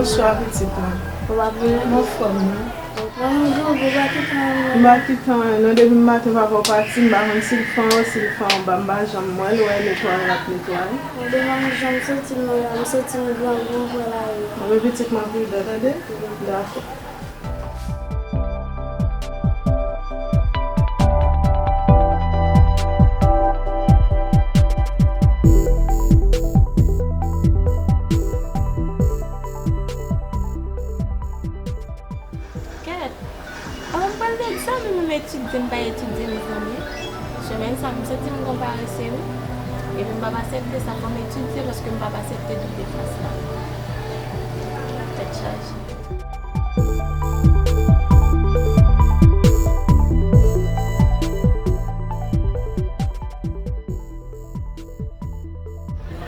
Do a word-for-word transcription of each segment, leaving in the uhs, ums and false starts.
Bonswa pitit mwen. Ou pa pran anfòm non. Mwen m grangou, ou pa kite anyen. M pa kite anyen non, depi maten papa w pati, m pa konn si l fè anyen, si l fè anba, m pa janm wè l, wè netwaye l ap netwaye. Mwen demen m janm soti m nan la, m soti m grangou, m pran lari. Bon, men pitit mwen pridan, tande? Dakò. Kèt! Avan m pral de sa, men m etidye, m pa etidye, mezanmi. Semèn sa, m santi m gon parese, wi. Epi m p ap aksepte sa, fò m etidye, paske m p ap aksepte doub defas la. Tèt chaje.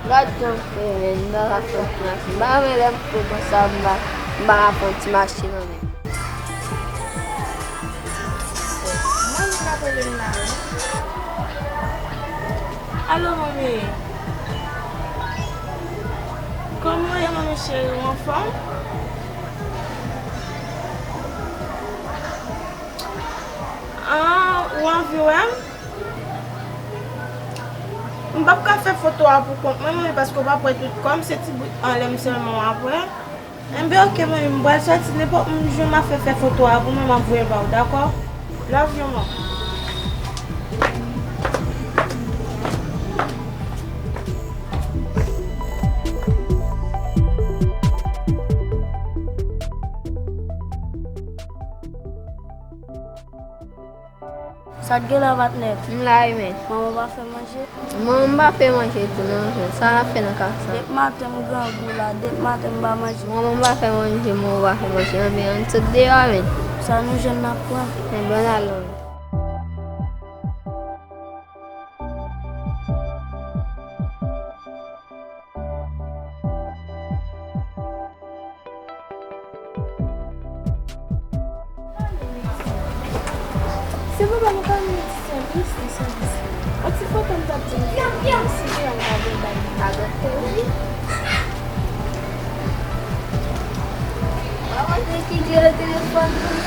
Gad jan m fè, men, m pa ka fè anyen. M pa renmen lè m fou konsa, m pa, m pa ka fè yon ti mache nan men m. Manmi k ap rele m la, wi. Alo, manmi. Kòman w ye, manmi cheri? Ou anfòm? Ah, ou anvi wè m? M p ap ka fè foto a pou kont mwen, manmi, paske w p ap wè tout kò m, se ti bout anlè m sèlman w ap wè. Enben, oke, manmi, m pral sòti, nenpòt m jwenn m ap fè, fè foto a pou mwen, m ap voye l ba w, dakò? Love you, manmi. Sa k gen la, patnè? M la wi, men. Manman w pa fè manje? Manman m pa fè manje tou non, men sa l ap fè nan kay sa? Depi maten m grangou la, depi maten m pa manje. Manman m pa fè manje, manman w pa fè manje, anben ann sot deyò a, men. Sa nou jwenn n ap pran. Enben ann ale, men. Se papa m ka vin di sèvis, di sèvis. Yon ti foto m t ap di m fè, si gen yon bagay bay li pa gate wi. Mwen wè ki klere telefòn pou li